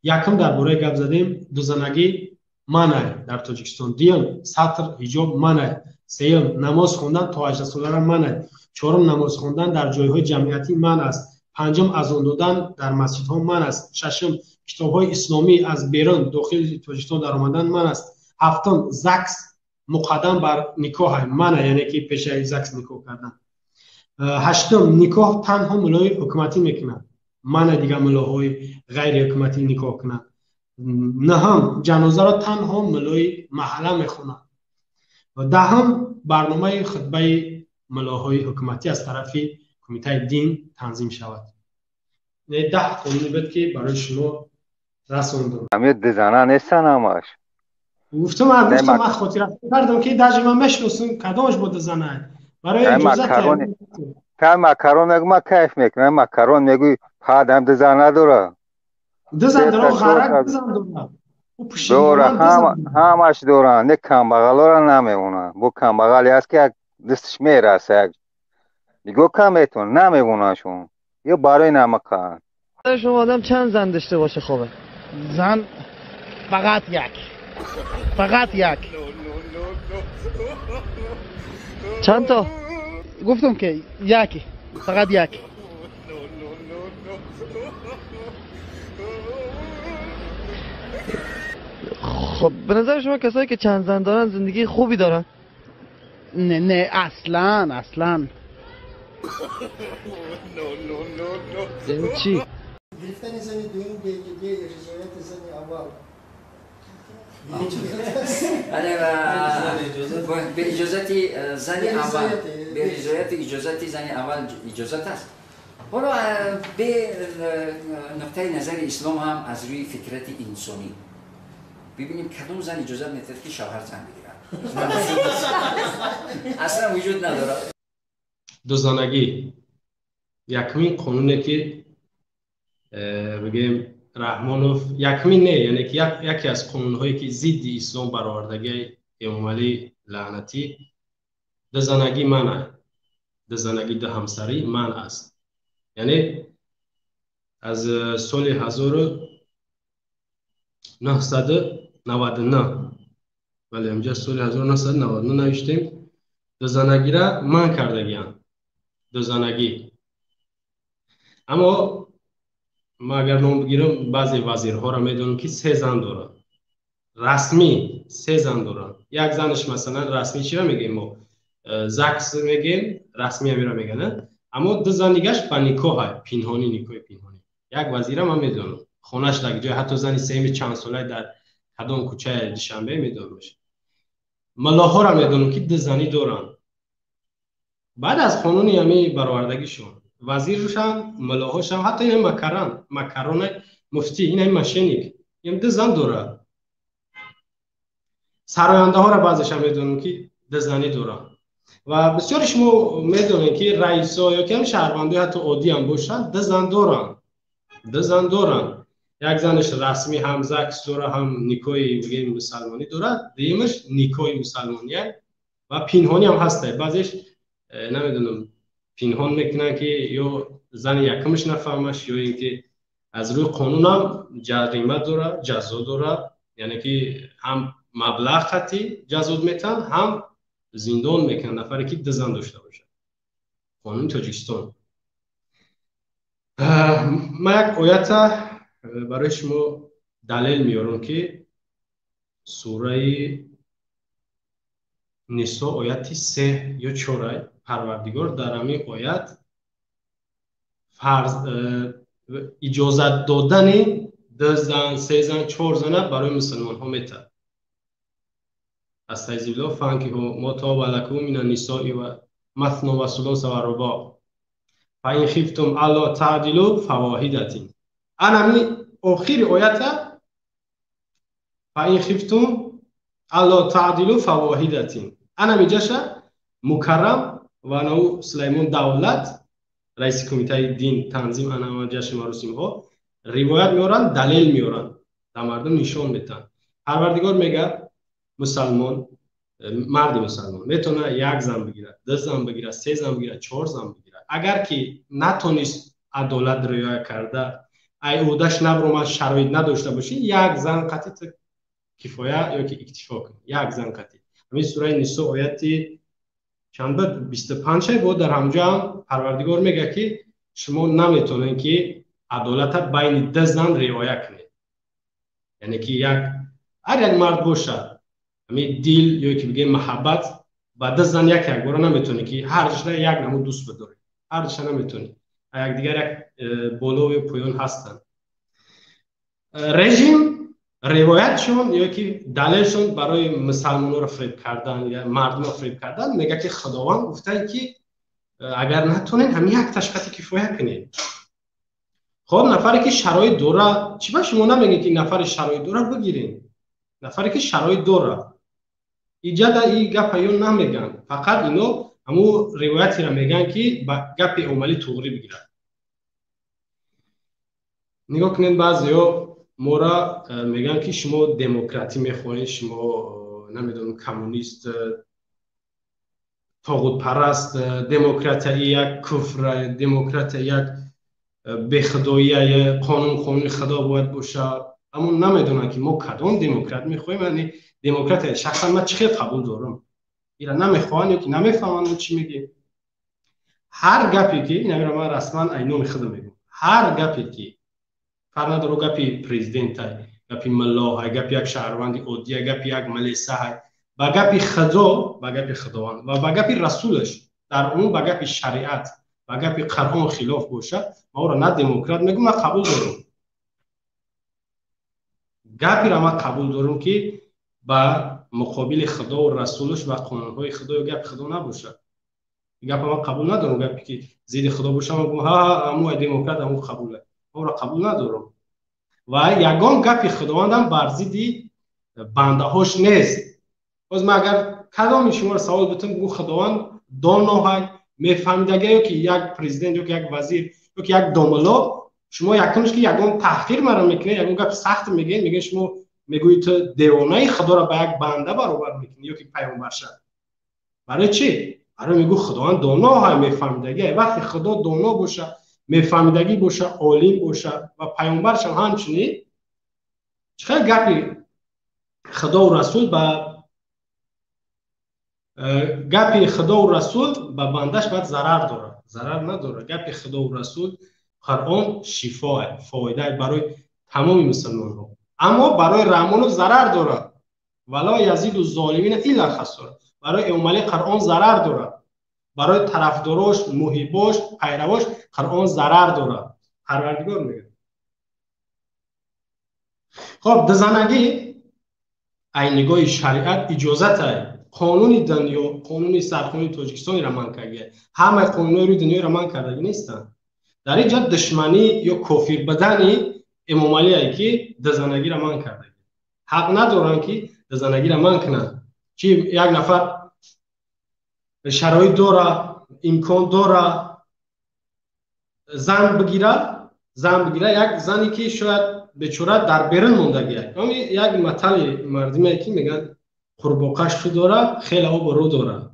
Якум дар бораи гап задем, дузанагӣ манъ дар Тоҷикистон. Дуюм, сатр ҳиҷоб манъ. Сеюм, намоз хондан то 18 солара манъ. Чорум, намоз хондан дар ҷойҳои ҷамъиятӣ манъ аст. Панҷум, азон додан дар масҷидҳо манъ аст. Шашум, китобҳои исломӣ аз берун дохили Тоҷикистон даромадан манъ аст. Ҳафтум, ЗАГС муқаддам бар никоҳ манъ, яъне ки пешаи ЗАГС никоҳ кардан. Ҳаштум, никоҳ танҳо мулои ҳукуматӣ мекунад, манъ дигар мулоҳои ғайриҳукуматӣ никоҳ кунанд. Наҳум, ҷанозаро танҳо мулои маҳалла мехонад. Даҳум, барномаи хутбаи мулоҳои ҳукуматӣ аз тарафи кумитаи дин танзим шавад. 10 қонуне буд ки барои шумо расондам. Ҳамин дизана нестан ҳамаш. Гуфтам, ман хотира кардам ки даже ман мешиносам кадомаш бо дизана. Барои иҷозат та макарон мегӯ, ман кайф мекунам, макарон мегӯй, падам дизана дора. Дизан дора, ғарак дизан дора. Дора, ҳамаш доранд, не камбағалора намемонанд. Бо камбағале ҳаст ки як дасташ мераса, як нигоҳ кам метавон, намемонандшон. Ё барои намақанд. شما آدم چند زن داشته باشه خوبه؟ زن فقط یک. فقط یک. چند تا؟ گفتم که یکی، فقط یک. خب به نظر شما کسایی که چند زن دارن زندگی خوبی دارن؟ نه نه، اصلا اصلا. یعنی چی؟ گرفتن زن دوم به رضایت زن اول. بله، به اجازت زن اول، به رضایت اجازت زن اول اجازت است. حالا به نقطه نظر اسلام هم از روی فطرت انسانی ببینیم کدوم زن اجازت میده که شوهر زن بگیرد. اصلا وجود نداره. دوزانگی якумин қонуне ки бигем Раҳмонов, якумин не, яъне ки яке аз қонунҳое ки зидди ислом баровардагии Эмомалӣ лаънатӣ, дузанагӣ манъ, дузанагӣ, дуҳамсарӣ манъ аст. Яъне аз соли 1999, бале, инҷа соли 1999 навиштем, дузанагира манъ кардагианд. Дузанагӣ. Аммо ман агар ном бигирам, баъзе вазирҳоро медонам ки 3 зан доранд. Расмӣ 3 зан доранд. Як занаш масалан расмӣ чиро мегӯем мо? ЗАГС мегӯем, расмӣ ҳамиро мегӯянд. Аммо 2 зан дигаш ба никоҳ, пинҳонӣ, никоҳи пинҳонӣ. Як вазира ман медонам. Хонаш дар ҷой, ҳатто зани сеюми чанд солаи дар кадом кӯчаи Душанбе медонамаш. Муллоҳоро медонам ки 2 занӣ доранд. Баъд аз қонуни ҳами баровардагишон вазиршам, муллоҳошам, ҳатто ин макарон муфтӣ, ин ҳами мошенник, ин 2 зан дорад. Сарояндаҳоро баъзеша медонам ки 2 занӣ доранд. Ва бисёри шумо медонед ки раисо ё ки ҳам шаҳрвандои ҳатто оддӣ ҳам бошанд, 2 зан доранд. 2 зан доранд. Як занаш расмӣ ҳам ЗАГС дора, ҳам никоҳи бигем мусалмонӣ дорад, дуюмаш никоҳи мусалмонӣ ва пинҳонӣ ҳам ҳастад. Баъзеш намедонам пинҳон мекунанд ки ё зани якумаш нафаҳмаш, ё ин ки аз рӯи қонунам ҷарима дора, ҷазо дора, яъне ки ҳам маблағ қатъи ҷазо метаҳанд, ҳам зиндон мекунанд нафаре ки 2 зан дошта бошад. Қонуни Тоҷикистон. Ман як оята барои шумо далел меорам ки сураи Нисо ояти 3 ё 4 Парвардигор дар ҳамин оят фарз иҷозат додани 2 зан, 3 зан, 4 зана барои мусулмонҳо метаҳад. Астайзилло фанкиҳу мо тоба лакум мина нисои ва масно ва сулоса ва рубо фа ин хифтум алло таъдилу фавоҳидатин. Ан ҳамин охири оята фа ин хифтум алло таъдилу фавоҳидатин. Ан ҳаминҷаша Мукаррам ва анау Сулаймон Давлат, раиси кумитаи дин танзим ана ҷашни маросимҳо, ривоят меоранд, далел меоранд, дар мардум нишон метаҳанд. Парвардигор мегӯяд мусалмон, марди мусалмон метавонад 1 зан бигирад, 2 зан бигирад, 3 зан бигирад, 4 зан бигирад. Агар ки натонист адолат риоя карда, ай ӯдаш набромад, шароит надошта бошӣ, як зан қатӣ ту кифоя ё ки иктифо кун, як зан қатӣ. Ҳамин сураи Нисо ояти чанд буд, 25 буд. Дар ҳамҷо ҳам Парвардигор мегӯяд, ки шумо наметавонед, ки адолата байни ду зан риоя кунед. Яъне ки як ҳар як мард бошад, ҳамин дил ё ки бигем маҳаббат ба ду зан як якбора наметавонӣ, ки ҳар душта як намуд дӯст бидорӣ, ҳар душта наметавонӣ. Якдигар як болову поён ҳастанд. Режим ривоятшон ё ки далелшон барои мусалмонҳоро фиреб кардан, мардумро фиреб кардан, мегӯяд, ки Худованд гуфтанд, ки агар натонед, ҳамин як ташқати кифоя кунед. Хоб, нафаре ки шароит дора, чӣ ба шумо намегӯед, ки нафаре шароит дора бигиред? Нафаре ки шароит дора, иҷада и гапа ё намегӯянд. Фақат ино ҳамун ривоятеро мегӯянд, ки ба гапи Эмомалӣ туғрӣ бигирад. Нигоҳ кунед, баъзеҳо мора мегӯянд, ки шумо демократӣ мехоҳед, шумо намедонам, коммунист, тоғутпараст, демократия як куфр, демократия як бехудоия, қонун қонуни Худо бояд бошад. Аммо намедонанд, ки мо кадом демократ мехоҳем, яъне демократия шахсан ман чӣ хел қабул дорам. Ира намехоҳанд ё ки намефаҳманд мо чӣ мегӯем. Ҳар гапе ки инамиро ман расман ай номи худам мегӯям, ҳар гапе ки, фарқ надоро, гапи президентай, гапи муллоҳай, гапи як шаҳрванди оддия, гапи як малесаҳай, ба гапи Худо, ба гапи Худованд ва ба гапи расулаш, дар умум ба гапи шариат, ба гапи Қуръон хилоф бошад, ман ӯро на демократ мегӯм, на қабул дорам. Гаперо ман қабул дорам, ки ба муқобили Худову расулаш ва қонунҳои Худо ё гапи Худо набошад. Гапа ман қабул надорам. Гапе ки зидди Худо боша, ман гӯм, ҳа, ҳаму демократ, ҳаму қабула, ман ӯро қабул надорам. Ва ягон гапи Худовандам бар зидди бандаҳош нест. Боз ман агар кадоми шуморо савол битам, бигӯ, Худованд доноҳай, мефаҳмидага, ё ки як президент, ё ки як вазир, ё ки як домулло, шумо якумш ки ягон таҳқир маро мекунед, ягон гапи сахт мегӯед, мегӯед, шумо мегӯед, ту девонаи, Худоро ба як банда баробар мекунӣ ё ки паёмбарша. Барои чӣ? Барои мегӯ, Худованд доноҳай, мефаҳмидагӣ. Вақте Худо доно боша, мефаҳмидагӣ боша, олим боша ва паёмбаршам ҳамчунин, чӣ хел гапи Худову расул ба гапи Худову расул ба бандаш бояд зарар дорад? Зарар надорад. Гапи Худову расул, Қуръон шифо, фоида барои тамоми мусулмонҳо, аммо барои Раҳмонов зарар дорад. ولا يزيد الظالمين إلا خسارا. Барои Эмомалӣ Қуръон зарар дорад, барои тарафдорош, муҳибош, пайравош Қуръон зарар дорад, Парвардигор мегӯяд. Хоб, дузанагӣ ай нигоҳи шариат иҷозатай. Қонуни дунё, қонуни сарқонуни Тоҷикистонро манъ кардагия, ҳамаи қонунҳои рӯи дунёро манъ кардагӣ нестанд. Дар ин ҷо душманӣ ё кофир будани Эмомалие, ки дузанагиро манъ кардагӣ. Ҳақ надоранд, ки дузанагиро манъ кунанд. Чи як нафар шароит дора, имкон дора, зан бигира, зан бигира, як зане ки шояд бечора дар берун мондагия. Як матали мардиме ки мегӯянд, қурбоқа шу дора, хеле обу рӯ дора.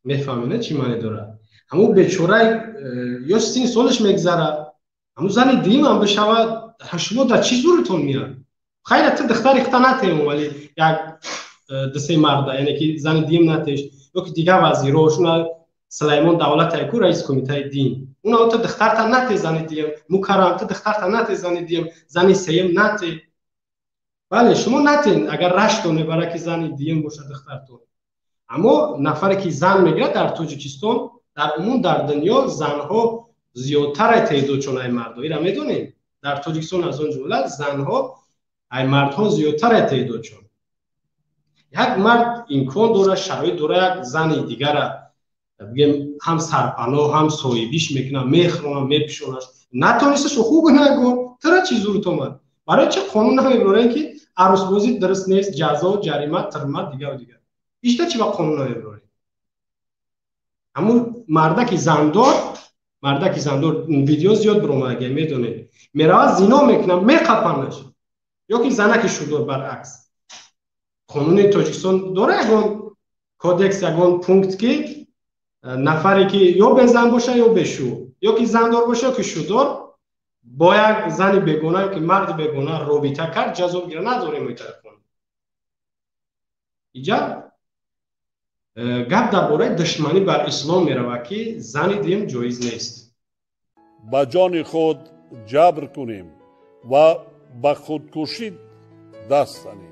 Мефаҳмед, чӣ маъне дорад? Ҳамун бечораи ё син солаш мегзара, ҳамун зани дуюмам бишавад, шумо дар чӣ зурутон меяд? Хайра, ту духтари хута натем, вале як дусе марда, яъне ки зани дуюм натеш, ё ки дигар вазирошуна, Сулаймон Давлатай ку, раиси кумитаи дин, уна ту духтарта нате зани дуюм, Мукаррам, ту духтарта нате зани дуюм, зани сеюм нате. Бале, шумо натен, агар раштон мебара, ки зани дуюм бошад духтартон. Аммо нафаре ки зан мегирад дар Тоҷикистон, дар умум дар дунё занҳо зиёдтар теъдодшон ай мардҳо, ира медонем. Дар Тоҷикистон аз он ҷумла занҳо ай мардҳо зиёдтар теъдодшон. Як мард имкон дорад, шароит дорад, як зани дигара, бигем, ҳам сарпаноҳ, ҳам соҳибиш мекунад, мехӯронад, мепӯшонаш. Натонисташ, хуб нагӯ, тура чӣ зурут омад? Барои чӣ қонун намебарорем, ки арӯсбозӣ дуруст нест, ҷазо, ҷарима, тирма, дигару дигар? Ишта чӣ ба қонун намебарорем? Ҳамун мардаки зандор, мардаки зандор, видео зиёд биромадагия, медонед, меравад, зино мекунад, меқапанаш, ё ки занаки шудор, баръакс. Қонуни Тоҷикистон дора ягон кодекс, ягон пункт, ки нафаре ки ё безан боша, ё бешу, ё ки зандор боша, ё ки шудор. Бо як зани бегона ки марди бегона робита кард, ҷазо бигира, надорем ин тараф. Иҷа гап дар бораи душманӣ бар ислом меравад, ки зани дуюм ҷоиз нест. Ба ҷони худ ҷабр кунем ва ба худкушӣ даст занем.